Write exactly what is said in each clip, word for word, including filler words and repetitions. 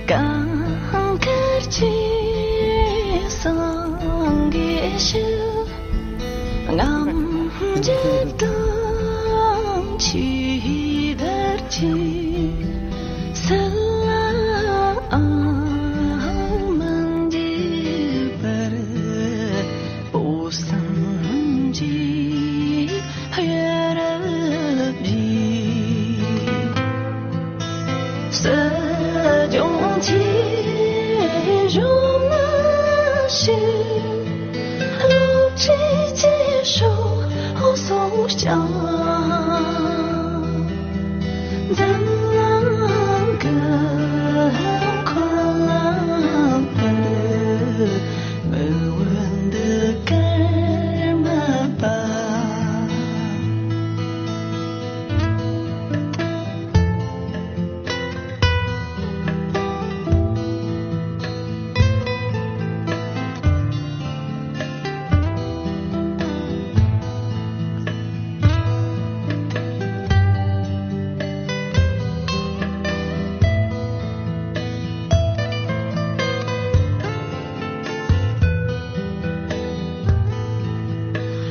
གང་གར་གྱི་སངས་རྒྱས་ཞིག་རྔམ་བརྗིད་དང་ཆེ་དར་གྱི་སྲིད་ལའང་མི་འཇིགས་པར། འོད་སྲུང་གི་ཡ་རབས་ཀྱི་སྲིད་སྐྱོང་ཆེ་ཞུ་ན་ཞིག་སློབ་གྲྭའི་ཆེ་ཤོས་སོགས་ཀྱང་འཛམ་གླིང་གི་འཁོར་ལམ་བར། མི་འོད་འདི་ཀརྨ་པ།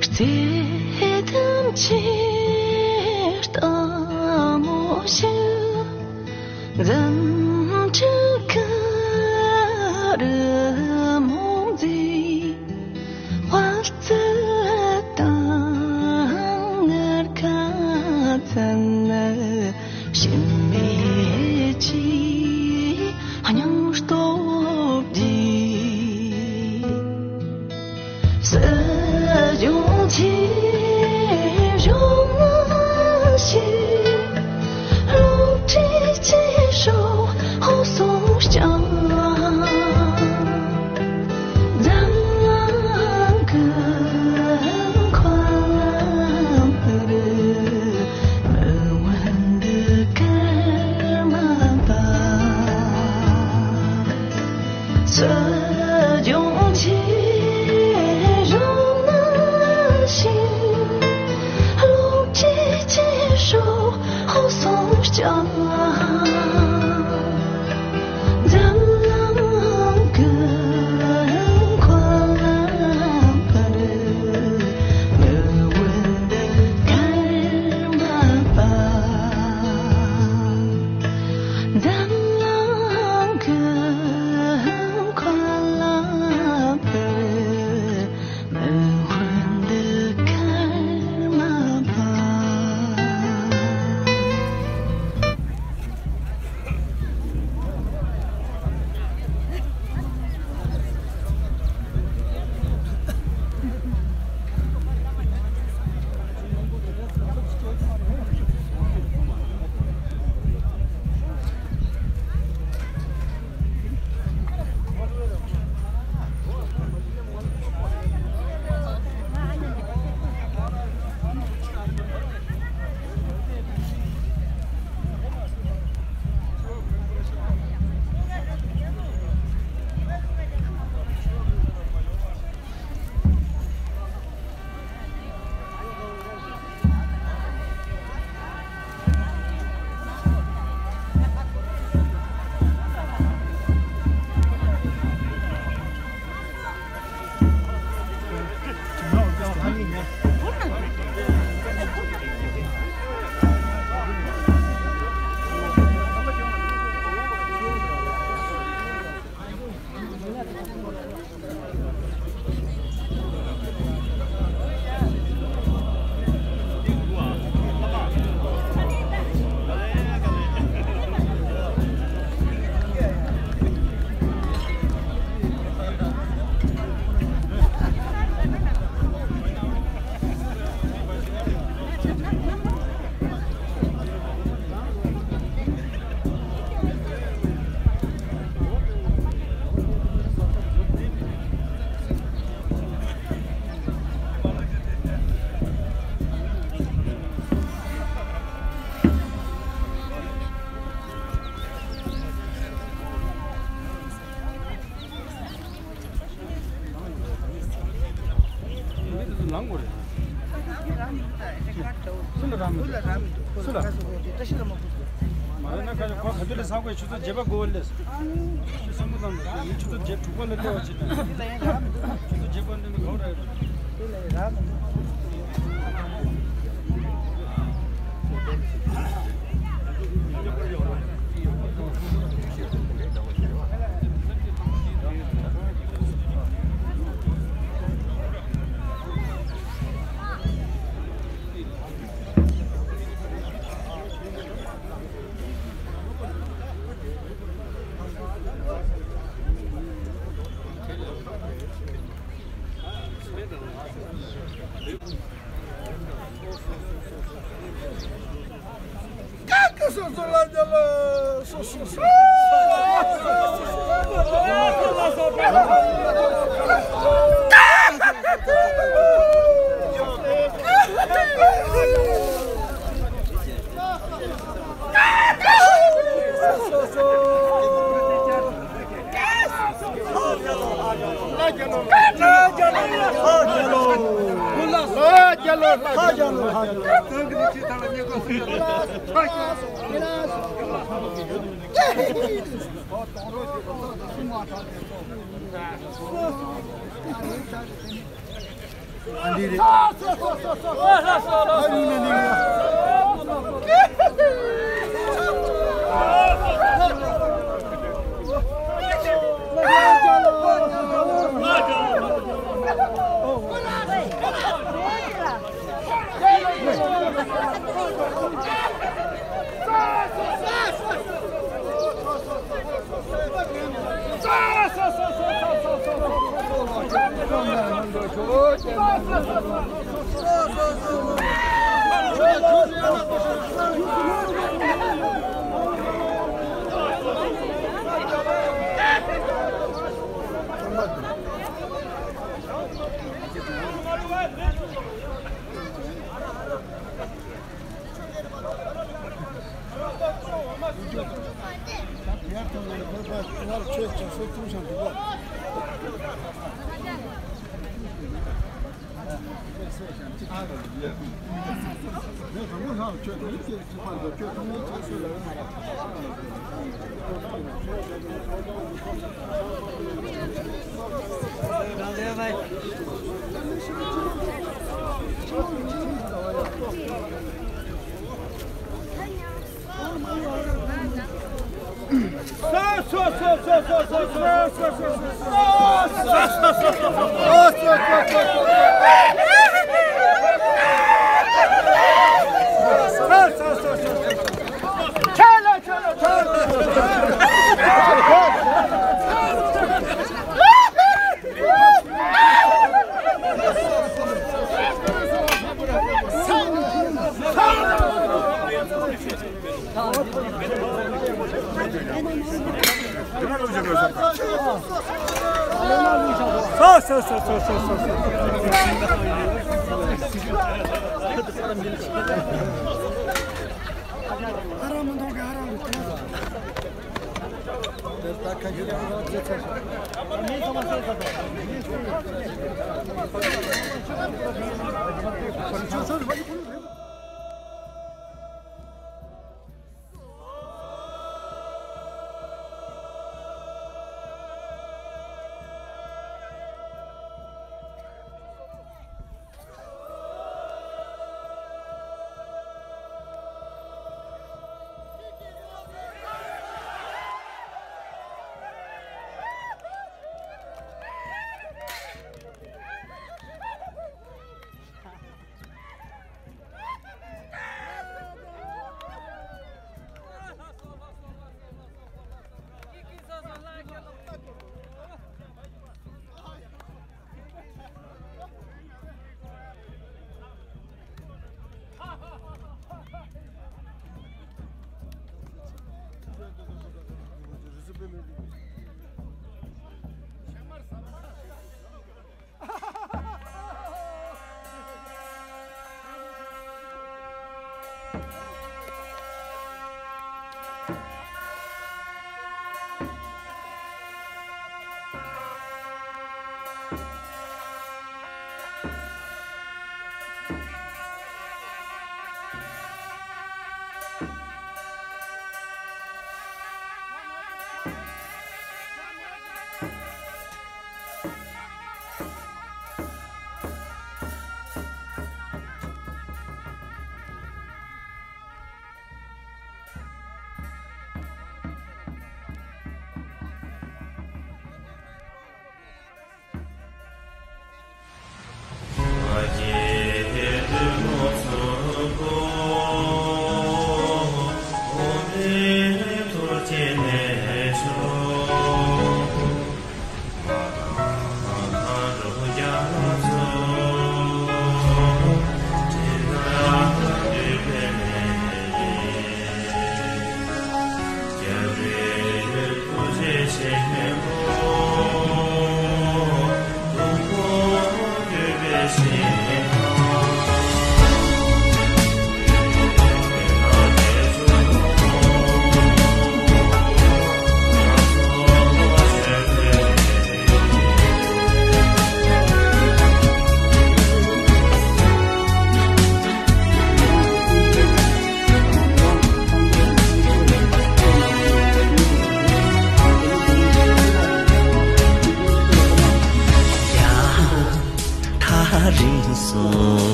བརྩེ་དམ་ཆེ་སྟག་མོ་ཞིག་འཛུམ་དྲུག་གི་རི་མོ་མཛེས། དཔལ་བརྩེ་དང་ངར་ཁ་ཚན། ཞི་མི་ཆེ་སྙིང་སྟོབས་ཀྱིས། སྲིད་སྐྱོང་ཆེ་ཞུ་ན་ཞིག་སློབ་གྲྭའི་ཆེ་ཤོས་སོགས་ རང་གོ་རེད། སུ་ལ་རང་མི་འདུག་སུ་ལ། མ་རེད་ན་ཁ་ཁོ་ག་དུས་ལས་ས་གོས་ཆུ་ཚོད་བརྒྱད་པ་དགོས་ལས། ཆུ་སེམས་པོ་དང་ནི་ཆུ་ཚོད་བརྒྱད་དྲུག་པ་ལ་སླེབས་པ་བྱེད་དང་། ཆུ་ཚོད་བརྒྱད་པ་འདི་ནི་ག་རེད།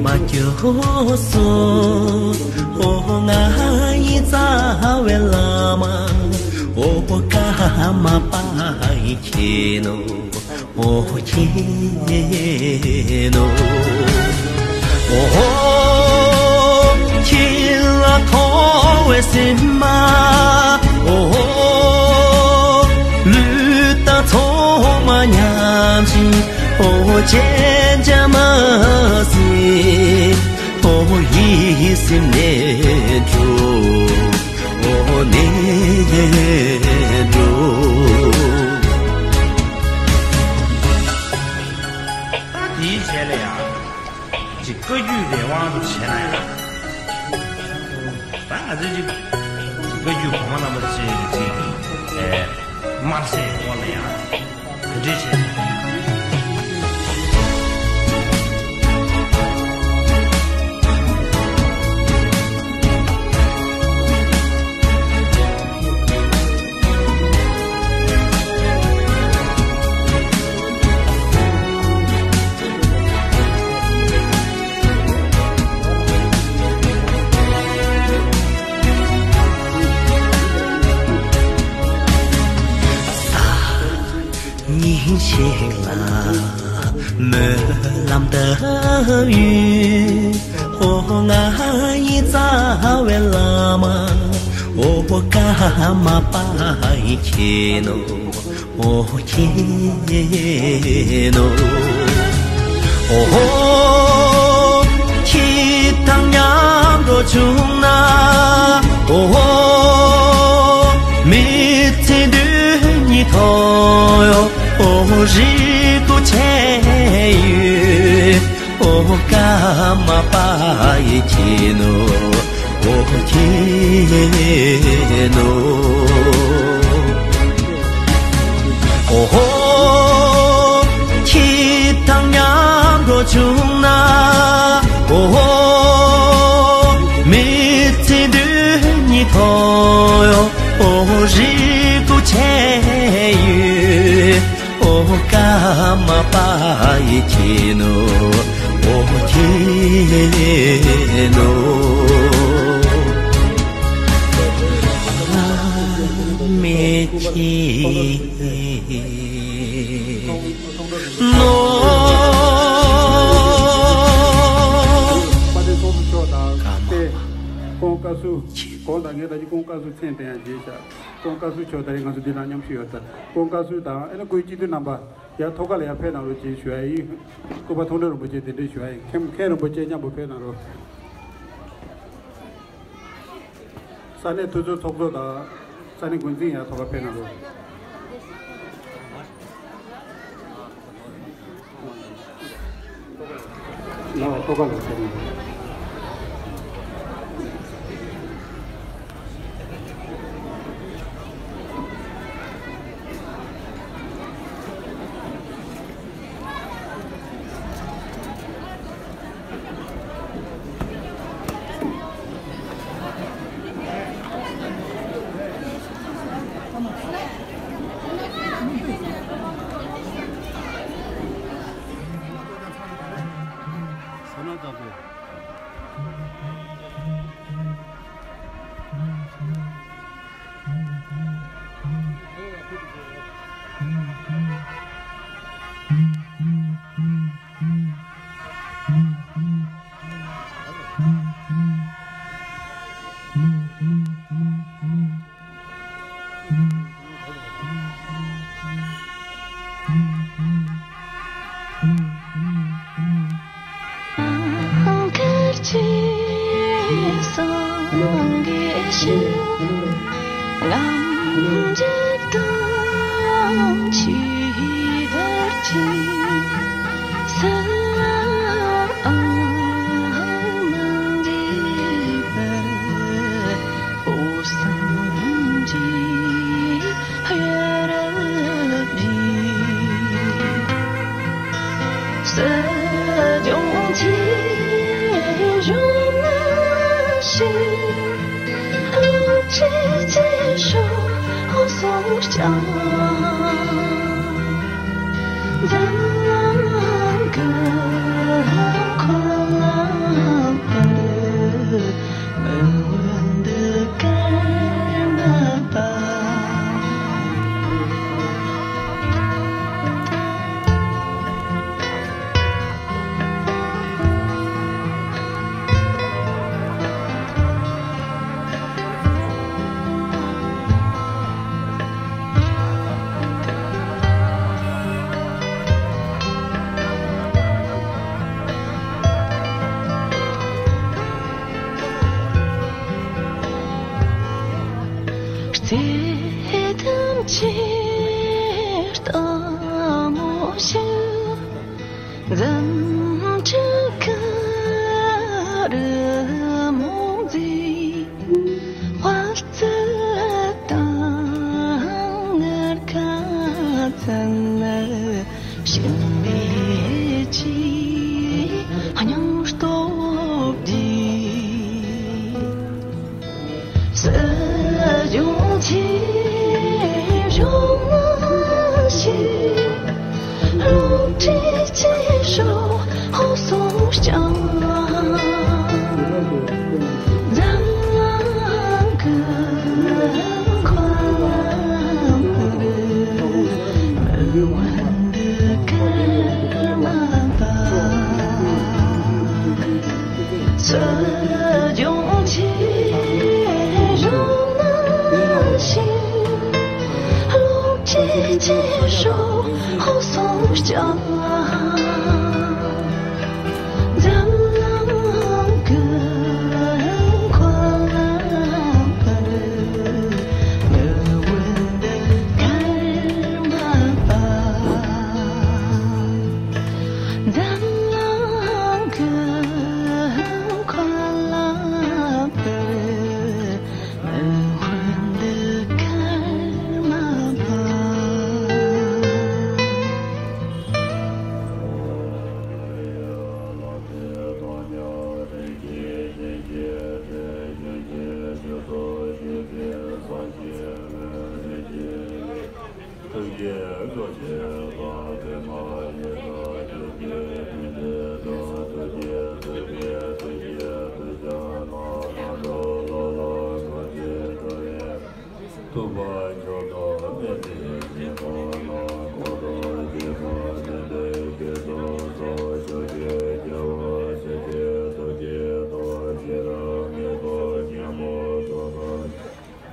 མ་སྐྱོ་སོ། ཨོ་ང་ཡི་རྩ་བའི་བླ་མ། ཨོ་ཀརྨ་པ་ཡི་མཁྱེན་ནོ། ཨོ་མཁྱེན་ནོ། ཨོ་ཁྱེད་ལ་ཐོས་པའི་སེམས་མ། ཨོ་ལུས་དང་ཚོགས་མ་ཉམས་ཤིང་། ཨོ་ཅེ་ཅ་མ་སི། ཨོ་ཡིད་སེམས་ནས་འགྲོ། ཨོ་ནས་འགྲོ། ད་དེའི་རྗེས་ལ་ཡང་ཅིག་བཀའ་བརྒྱུད་རང་དབང་དུ་བྱས་ན་ཡང་། ད་ང་ཚོས་ཅིག་བཀའ་བརྒྱུད་གོང་མ་རྣམ་པ་ཚོའི་ཅིག་ཨེ། དམར་ཟས་འོག་ལ་ཡང་ག་འདྲས་བྱས། ཉིན་ཞིག་ལ་སྨོན་ལམ་བཏབ་ཡོད། ཨོ་ང་ཡི་རྩ་བའི་བླ་མ། ཨོ་ཀརྨ་པ་ཡི་མཁྱེན་ནོ། ཨོ་མཁྱེན་ནོ། ཨོ་ཁྱེད་དང་མཉམ་དུ་བྱུང་ན། ཨོ་མི་ཚེ་དུས་གཉིས་ཐོག་ཡོང་། ཨོ་རེ་སྒུག་བྱས་ཡོད། ཨོ་ཀརྨ་པ་ཡི་མཁྱེན་ནོ། ཨོ་མཁྱེན་ནོ། ཨོ་ཁྱེད་དང་མཉམ་དུ་བྱུང་ན། ཨོ་མི་ཚེ་དུས་གཉིས་ཐོག་ཡོང་། ཨོ་རེ་སྒུག་བྱས་ཡོད། ཨོ་ཀརྨ་པ་ཡི་མཁྱེན་ནོ། ཨོ་མཁྱེན་ནོ། མི་མཁྱེན་ནོ། དཔལ་ལྡན་ཚོགས་གཙོ་མཆོག་དང་། ཀརྨ་པ་ཡི་མཁྱེན། ཁོང་བཀའ་ཟུར། ཁོང་དང་ངས་ད་ཅི་ཁོང་བཀའ་ཟུར་མཚན་དེ་ཡང་བརྗེད་བཞག་ཁོང་བཀའ་ཟུར་མཆོག་ད་རེས་ང་ཚོ་འདི་ནང་མཉམ་ཞུགས་ཡོད་ད། ཁོང་བཀའ་ཟུར་དང་ཨེ་ན་སྐུའི་སྤྱི་འཐུས་རྣམ་པ་ཡར་ཐོག་ཁ་ལ་ཡར་ཕེབས་གནང་རོགས་ཅེས་ཞུ་ཡ་ཡིན། སྐུ་པ་མཐོང་གྲོལ་རིན་པོ་ཆེ་གདན་འདྲེན་ཞུ་ཡ་ཡིན། མཁན་མཁན་རིན་པོ་ཆེ་མཉམ་པོ་ཕེབས་གནང་རོགས། ས་གནས་འཐུས་ཚོགས་ཚོགས་གཙོ་དང་ས་གནས་འགོ་འཛིན་ཡར་ཐོག་ཁ་ཕེབས་གནང་རོགས། ལ་ཐོག་ཁ་ལ་ཕེབས་གནང་རོགས།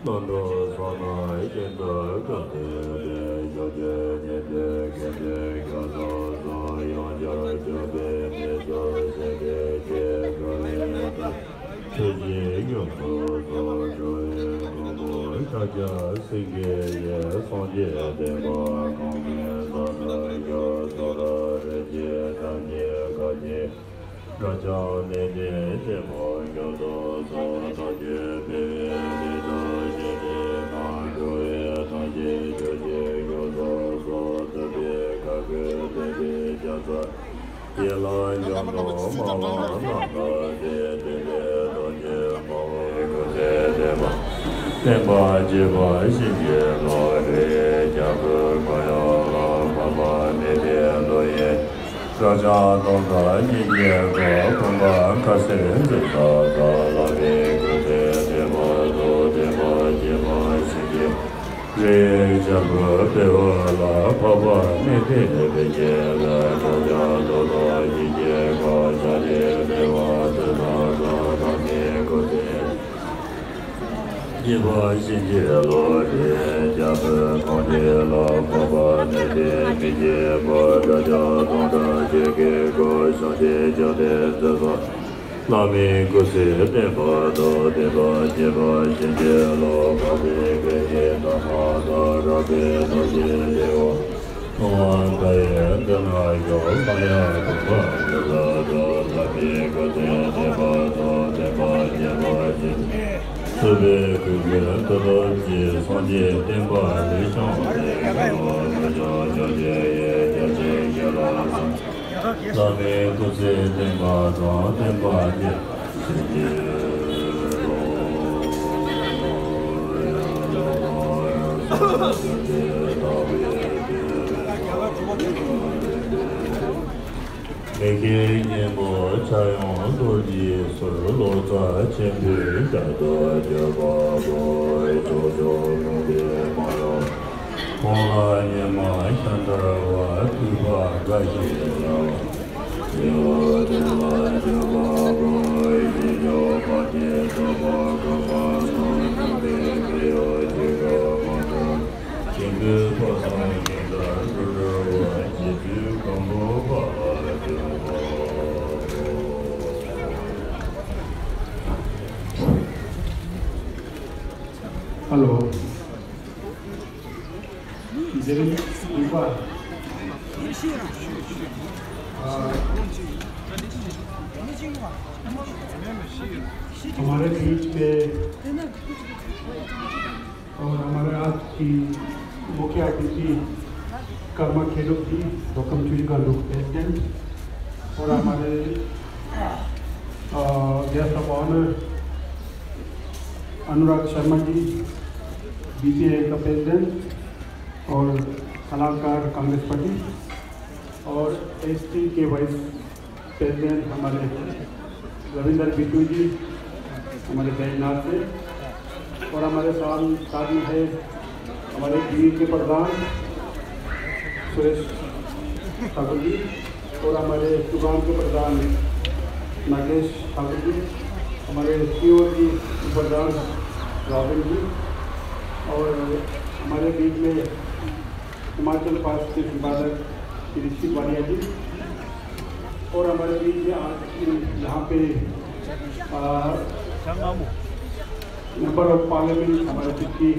རྣམ་གྲོལ་ཚོགས་རྣམས་སྐྱེ་འགྲོ་སྐབས་དེར། ཕྱོགས་བཅུའི་ཉེ་འབྲེལ་དགེ་འདུན་སྐྱོང་ཚོགས་སོགས། ཡོངས་གྱུར་སྐྱོབ་པའི་མི་ཚོགས་ཞིང་ཁྱེར་ཁྱེར་འགྲོ་བའི་བདག་ཆོས་ཀྱི་སྙོམས་འཇུག་སོགས། འགྲོ་བའི་མགོན་པོ་ཤཱཀྱ་སེང་གེ་ཡི། སངས་རྒྱས་བསྟན་པ་གོང་མའི་ས་བོན་ཞབས་སོར་རེག་བྱས། ཐབས་མཁས་བཀའ་བརྒྱུད་དགྲ་བཅོམ་ནས་ནི་ཆེན་པོ་མཆོག་ཏུ་གསོལ། ཐམས་ཅད་འཕེལ་བའི་གནས་སུ་གཤེགས་ཏེ་ནི། འགྲོ་བའི་ཐམས་ཅད་ཆོས་ཀྱི་རྒྱུ་ཚོགས་སུ། ཐུབ་པའི་བཀའ་བཀོད་དམ་པའི་རྒྱལ་ཚབ། ཡན་ལག་འཇམ་དུ་སྨྲ་བ་རྣམས་དང་། དེ་སྟོན་པའི་ཐུགས་རྗེ་འཕགས་པའི་སྐུ་ཚེ་བརྟན་པ། བསྟན་པ་རྒྱས་པ་བྱིན་གྱིས་རློབ་པའི། རྒྱལ་ཀུན་གོ་ཡུལ་ལ་འཕགས་པ་མེད་པའི་བློ་ཡིས། རབ་འབྱམས་སྟོང་དང་ཉིད་ཀྱི་སྐུ། ཕུང་པོ་ཁ་ཟས་འཛིན་ས་དག་ལག་པའི་སྐུ་ཚེ་བརྟན་པོ་ཐུགས་བརྟན་པོ་རྒྱས་པ་བྱིན་གྱིས་རེག་བྱ་བུ་སྤེལ་བ་ལ། འཕགས་པ་མེད་པའི་དཔལ་གྱི་ལྷ། རབ་འབྱམས་སྟོང་དང་ཉིད་ཀྱི་སྐུ། ཕྱག་ལེན་འབེལ་བ་དུས་དང་རྟགས་དང་ནི། སྐུ་ཚེ་རྒྱས་པ་བྱིན་གྱིས་རློབ་པའི། རྒྱལ་པོའི་ཁོངས་ཀྱི་ལྷ། འཕགས་པ་མེད་པའི་མིང་གི་བུ། དགྲ་བཅོམ་སྟོང་གྲོལ་ཆོས་ཀྱི་སྐུ། བྱང་ཆུབ་མཆོག་ཏུ་འཛིན་པ། བླ་མའི་སྐུ་ཚེ་བརྟན་པ་དང་། བསྟན་པ་རྒྱས་པ་བྱིན་གྱིས་རློབ། འཕགས་པའི་དཔལ་གྱི་ཐ་མ་དང་། རབ་པའི་ཐུགས་རྗེའི་བདེ་བ། མཐོང་བ་མཐའ་ཡས་མདུན་ན་བཞུགས། ལྷ་དབྱངས་དུང་དཀར་འདི་ལྟར་གྲགས། འཕགས་པའི་སྐུ་ཚེ་བརྟན་པ་དང་། བསྟན་པ་རྒྱས་པར་བྱིན། ཐུབ་པའི་སྐུ་ཚེ་མཐུ་སྟོབས་ཀྱིས། སངས་རྒྱས་བསྟན་པ་ལེགས་བྱུང་སྟེ། དགེ་བ་ཕུན་ཚོགས་ཕྱོགས་བཅུ་ཡི། རྒྱལ་སྲས་ཞིང་ལ་གསོན། བླ་མའི་སྐུ་ཚེ་བརྟན་པ་དང་། བསྟན་པ་རྒྱས་པར་བྱིན་གྱིས་རློབས། མི་མཁྱེན་གཉེན་པོ་ཕྱྭ་གཡང་རྡོ་རྗེའི་ཟུར། ལོ་ཙཱ་ཆེན་པོའི་ཞབས་ཏོག་གྱུར་པ་པོ། ཕྱོགས་བཅུ་ལུང་པའི་མ་ཡུམ་ཁོང་ལ། སྙེ་མ་ཤ་འདར་བ། ཐོས་པ་དགའ་ཞིང་ཡ་བ། ཡུལ་དེ་ལ་གྱུར་པ་པོ། ཡིད་འཇོག་པ་དེ་ཐོབ་པ་གོ་མ་ཐོབ། ཐུབ་པའི་ཁ་ཡོག་ཅི་གང་མ་ཐོབ། ཞིང་པའི་ཕོ་བྲང་ཞིང་ལྟར་དུ་གྲོལ་བ། རྗེ་བཙུན་སྒམ་པོ་པ་ལ་གྱུར་པ་པོ། ཧ་ལོ། འདིར་ཡིན་པ། ཨ། हमारे बीच में और हमारे आज की मुख्य अतिथि कर्मा खेडूप जी, धोकम चुरी का लोग प्रेसिडेंट, और हमारे, अ, गेस्ट ऑफ ऑनर अनुराग शर्मा जी, बीसीआई का प्रेसिडेंट, और सलाहकार कांग्रेस पार्टी, और एसटी के वाइस प्रेसिडेंट हमारे रविंदर बिट्टू जी, हमारे बैजनाथ से, और हमारे साथ, साथ में है हमारे बीर के प्रधान सुरेश ठाकुर जी, और हमारे सुगाम के प्रधान नागेश ठाकुर जी, हमारे सीओ जी प्रधान रॉबिन जी, और हमारे बीच में हिमाचल प्रदेश के संपादक श्री ऋषि वालिया जी, और हमारे बीच में आज यहाँ पे, आ, मेंबर ऑफ पार्लियामेंट हमारे सिटी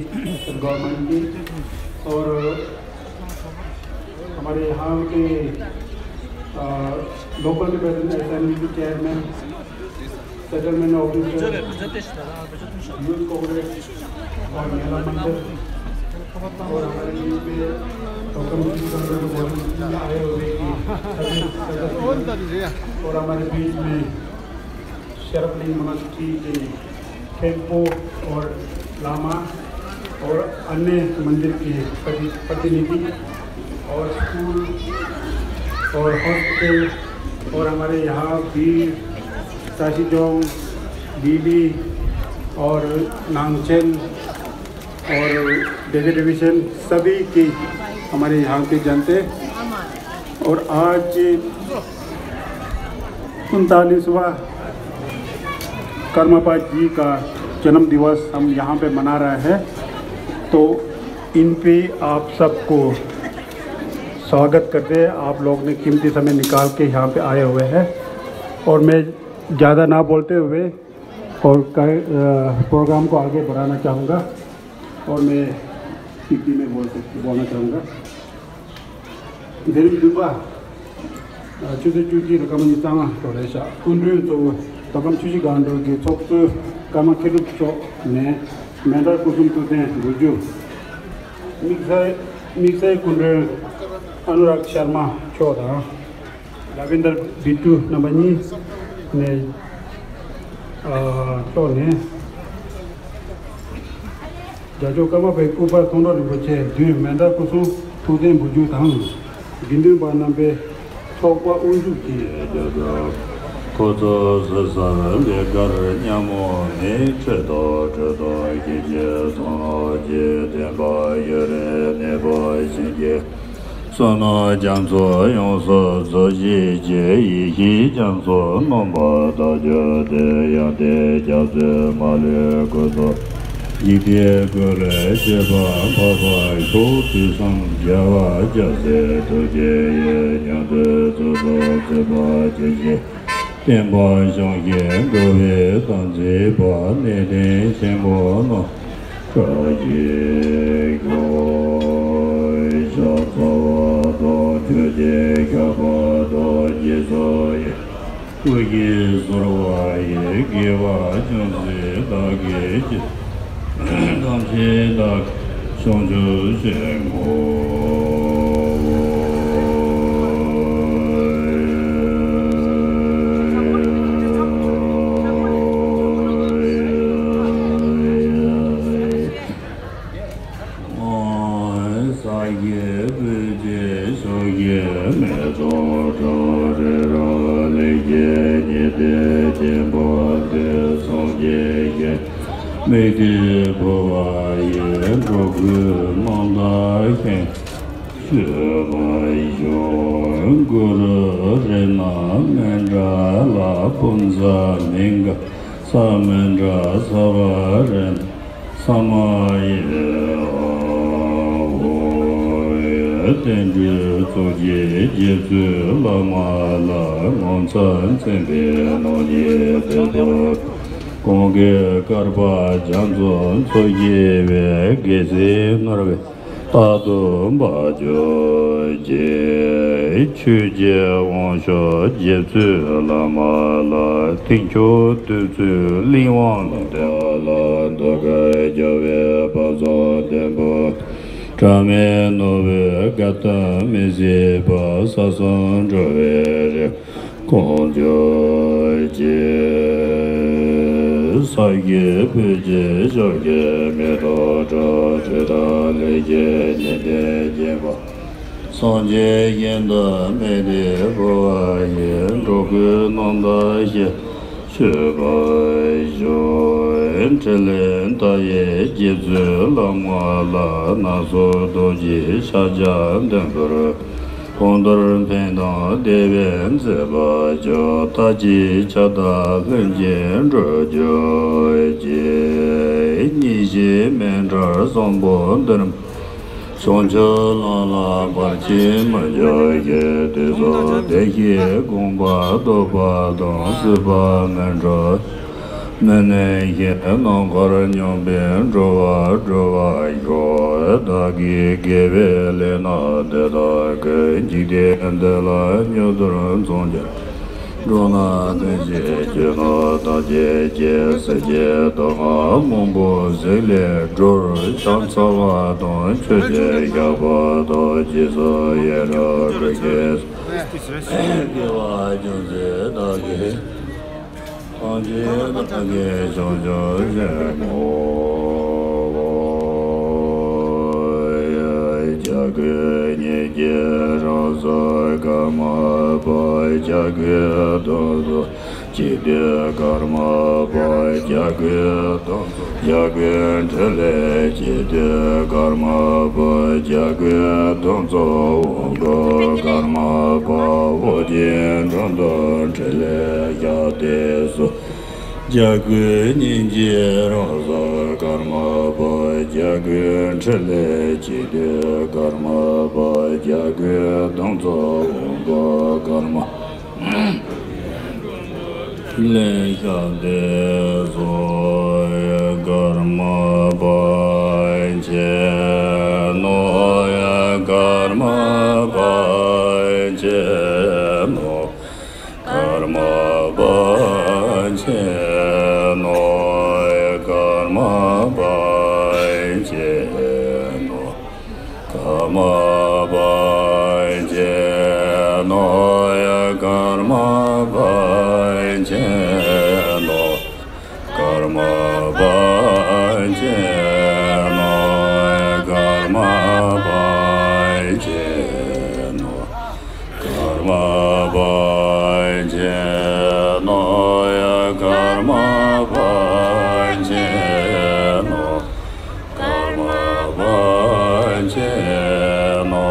गवर्नमेंट की, और हमारे यहाँ के, आ, लोकल रिप्रेजेंटेटिव असेंबली के chairman, settlement officer, youth Congress और महिला मंडल और हमारे यूपी और कम्युनिटी सेंटर के आए हुए की सभी सदस्य और हमारे बीच में शरपली मोनास्ट्री के खेम्पो और लामा और अन्य मंदिर के प्रति-, प्रतिनिधि और स्कूल और हॉस्पिटल और हमारे यहाँ भी ताशीजोंग, बीबी और नांगचेन और डेली डिवीजन सभी की हमारे यहाँ के जनते और आज उनतालीसवाँ कर्मापा जी का जन्म दिवस हम यहाँ पे मना रहे हैं, तो इन पे आप सबको स्वागत करते हैं। आप लोग ने कीमती समय निकाल के यहाँ पे आए हुए हैं, और मैं ज़्यादा ना बोलते हुए और प्रोग्राम को आगे बढ़ाना चाहूँगा। और मैं हिंदी में बोल सकता बोलना चाहूँगा। འདིར་འདུས་པ། ཆུ་ཚོད་བཅུ་གཅིག་དང་སྐར་མ་ཉི་ཤུ་རྩ་ལྔ་ཐོག་རེད་ཤག་སྐུ་མགྲོན་གཙོ་བོ་མདོ་ཁམས་ཆུ་བཞི་སྒང་དྲུག་གི་ཚོགས་གཙོའི་ཀརྨ་མཁས་གྲུབ་མཆོག་ནས་མཎྜལ་སྐུ་གསུང་ཐུགས་རྟེན་འབུལ་རྒྱུ། དམིགས་བསལ་དམིགས་བསལ་སྐུ་མགྲོན་ཨ་ནུ་རག་ཤར་མ་མཆོག་དང་། ལ་བེན་དར་བི་ཊུ་རྣམ་པ་གཉིས་ནས་ཨ་ཐོག་ནས། རྒྱལ་མཆོག་ཀརྨ་པའི་སྐུ་པར་མཐོང་གྲོལ་རིན་པོ་ཆེ་མདུན་མཎྜལ་སྐུ་གསུང་ཐུགས་རྟེན་འབུལ་རྒྱུ་དང་། དགེ་འདུན་པ་རྣམ་པས་ཚོགས་པ་དབུ་བཞུགས་ཀྱིས། ཁོ་ཚོ་ཟ་སར་ལས་ཀར་མཉམ་མོ་ནི་ཁྲོད་དུ་ཁྲོད་དུ་སྐྱེ་ཅི་ཚོང་ལོ་ཅི་བསྟན་པ་ཡུན་རིང་གནས་པ་ཞིག་གིས། བསོད་ནམས་རྒྱ་མཚོ་ཡོངས་སུ་རྫོགས་བྱེད་ཀྱི་ཡེ་ཤེས་རྒྱ་མཚོ་རྣམ་པར་དག་གྱུར་ཏེ། ཡང་དེ་རྒྱ་མཚོའི་མ་ལུས་སྐུ་གསུང་འཇིག་རྟེན་ཀུན་ལས་བསྐྱོད་པ་འཕགས་པ་མཆོག་ཐོས་བསམ་རྒྱལ་བ་རྒྱལ་སྲས་ཐུགས་རྗེ་ཡིས། མྱང་འདས་རྫོགས་སུ་བརྩོན་པ་ཇི་བཞིན། བསྟན་པ་བྱང་ཞིང་འགྲོ་བའི་དོན་མཛད་པ། གནས་བརྟན་ཆེན་པོ་རྣམས་གྲགས་ཤིང་ཤར། ཕྱག་འཚལ་བ་དང་མཆོད་ཅིང་བཤགས་པ་དང་། རྗེས་སུ་ཡི་སྐུ་བཞིའི་གསོལ་བ་ཡི། དགེ་བ་ཅུང་ཟད་བདག་གིས་བགྱིས། ཐམས་ཅད་བདག་གིས་བྱང་ཆུབ་ཕྱིར་བསྔོ། ས་གཞི་སྤོས་ཀྱི་ཕྱོགས་བཞིར། མེ་ཏོག་བཀྲ་བ་རི་རབ་ལེགས་བརྒྱན། ཉི་ཟླས་བརྒྱན་པ་འདི་སངས་རྒྱས་ཞིང་། མིག་ཏོ་ཕོ་བ་ཡི། འགྲོ་ཀུན་རྣམ་དག་ཞིང་། མཆོད་པར་ཤོག་གུ་རུ་རཏྣ་མཎྜལ། ཕུན་ཚོགས་མིང་ག་ས་མཎྜལ། ས་བ་རཏྣ་ས་མ་ཡ། ཨོ་ཡ། བསྟན་འགྲོའི་གཙུག་གི་རྗེ་བཙུན་བླ་མ་ལ། ངོ་མཚར་མཚན་དཔེའི་སྣང་བརྙན་དེ་དག་གང་གི་བསྐལ་པ་རྒྱ་མཚོ་མཚོ་སྐྱེས་པའི། རྒྱལ་སྲས་ནོར་བུའི་རྟག་ཏུ་འབབ་གྱུར་ཅིག་ཆོས་ཀྱི་དབང་ཕྱུག་རྗེ་བཙུན་བླ་མ་ལ། ཐེག་མཆོག་བདུད་རྩིའི་གླེགས་བམ་དེ་ལ། འདོད་དགའ་རྒྱལ་བའི་དཔལ་བཟང་ལྡན་པ། དྲི་མེད་ནོར་བུའི་དགའ་སྟོན་མི་ཟད་པ། ས་གསུམ་འགྲོ་བའི་རིགས་གང་གྱུར་ཅིག་ས་གཞི་སྤོས་ཀྱི་ཕྱོགས་བཞིར། མེ་ཏོག་བཀྲ་བ་རི་རབ་ལེགས་བརྒྱན། ཉི་ཟླས་བརྒྱན་པ་སངས་རྒྱས་ཞིང་། ཐ་མལ་པའི་འཁོར་བ་ཡི། འགྲོ་ཀུན་རྣམ་དག་ཞིང་། མཆོད་པར་ཤོག་འཕྲིན་ལས་མཐའ་ཡས་རྗེ་བཙུན་བླ་མ་ལ། སྣ་ཚོགས་རྡོ་རྗེའི་ཕྱག་རྒྱ་ལྡན་པར། གང་འདུལ་ཕན་དང་བདེ་བའི་མཛད་པ་ཤོག །མཐའ་གཅིག་ཁྱབ་བདག་ལྷུན་གྱིས་གྲུབ་གྱུར་ཅིག །གཉིས་བཞི་མཎྜལ་བཟང་པོ་འདིར། བྱང་ཆུབ་ལམ་ལ་བར་ཆད་མི་འབྱུང་ཞིང་། དུས་གསུམ་བདེ་གཤེགས་དགོངས་པ་རྫོགས་པ་དང་། སྲིད་པ་མི་འཁྲུགས་མི་གནས་ཤིང་། ནམ་མཁའ་མཉམ་པའི་འགྲོ་བ་སྒྲོལ་བར་ཤོག །བདག་གི་དགེ་བའི་ལས་རྣམས་དེ་དག་ཀུན། འཇིག་རྟེན་འདི་ལ་མྱུར་དུ་མཚོན་བྱེད། འགྲོ་ལ་ཕན་ཕྱིར་བཅོས་ནོར་ཐམས་ཅད་ཀྱི། སེམས་ཅན་སྡུག་བསྔལ་མང་པོ་ཟིལ་ལས་སྒྲོལ། ཕྱག་འཚལ་བ་དང་མཆོད་ཅིང་བཤགས་པ་དང་། རྗེས་སུ་ཡི་རང་སྒྲུབ་ཀྱི། དགེ་བ་ཅུང་ཟད་བདག་གིས། ཐམས་ཅད་བདག་གིས་བྱང་ཆུབ་ཕྱིར་བསྔོ། ཨོ་ཡ། བྱ་རྒོད་གཉིས་ཀྱི་རང་གཟུགས་ཀརྨ་པ། བྱ་རྒོད་གདོང་གཟུགས་འཇིག་རྟེན་ཀརྨ་པ། བྱ་རྒོད་གདོང་གཟུགས་བྱ་རྒོད་འཕྲིན་ལས་འཇིག་རྟེན་ཀརྨ་པ། བྱ་རྒོད་གདོང་གཟུགས་དབང་བསྐུར་ཀརྨ་པ། ཨོ་རྒྱན་འགྲོ་འདུལ་འཕྲིན་ལས་ཞགས་པའི་གཟུགས། རྒྱ་མགོན་སྙིང་རྗེའི་རང་གཟུགས་ཀརྨ་པ། རྒྱ་མགོན་ཕྲིན་ལས་གཅིག་བསྡུས་ཀརྨ་པ། རྒྱ་མགོན་གདུང་འཚོབ་དབང་པོ་ཀརྨ། ལས་ཤག་དེ་སོགས་ཀརྨ་པ་ཆེ་ནོ། ཀརྨ་པ་ཆེ་ནོ། ཀརྨ་པ་ཆེ་ནོ། ཀརྨ་པ་ཆེ་ནོ། ཀརྨ་པ་ཆེ་ནོ། ཀརྨ་པ་ཆེ་ནོ། ཀརྨ་པ་ཆེ་ནོ། ཀརྨ་པ་ཆེ་ནོ། ཀརྨ་པ་ཆེ་ནོ། ཀརྨ་པ་ཆེ་ནོ། ཀརྨ་པ་ཆེ་ནོ། ཀརྨ་པ་ཆེ་ནོ། ཀརྨ་པ་ཆེ་ནོ།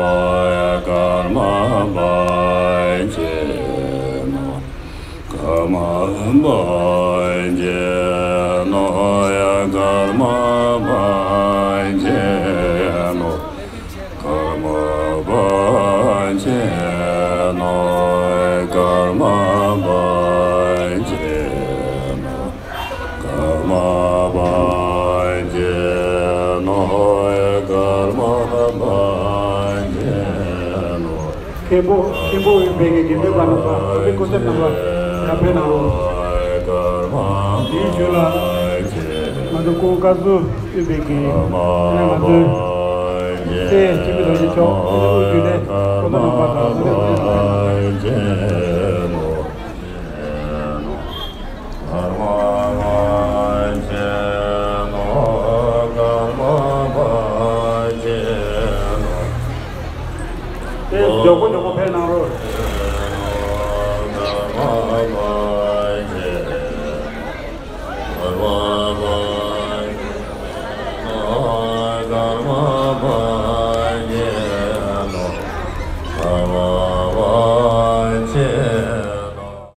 ཀརྨ་པ་ཆེ་ནོ། ཀརྨ་པ་ཆེ་ནོ། ཀརྨ་པ་ཆེ་ནོ། ཀརྨ་པ་ཆེ་ནོ། ཀརྨ་པ་ཆེ་ནོ། མཁན་པོ་མཁན་པོ་ཡིན་པའི་གི་དགེ་འདུན་པ་རྣམ་པ་ཚོ་དེ་སྐུ་ཚེ་རྣམ་པ་ཡར་ཕེབས་གནང་རོགས། དེའི་རྗེས་ལ་ང་ཚོ་སྐུ་བཀའ་ཟུར་ཡིན་པའི་གི་ང་ཚོའི་སྲས་འཆི་མེད་རྡོ་རྗེ་མཆོག་དེ་ནས་དབུ་བརྒྱུད་ནས་སྐུ་ཚེ་རྣམ་པ་དང་སྐུ་ཚེ་རྣམ་པ།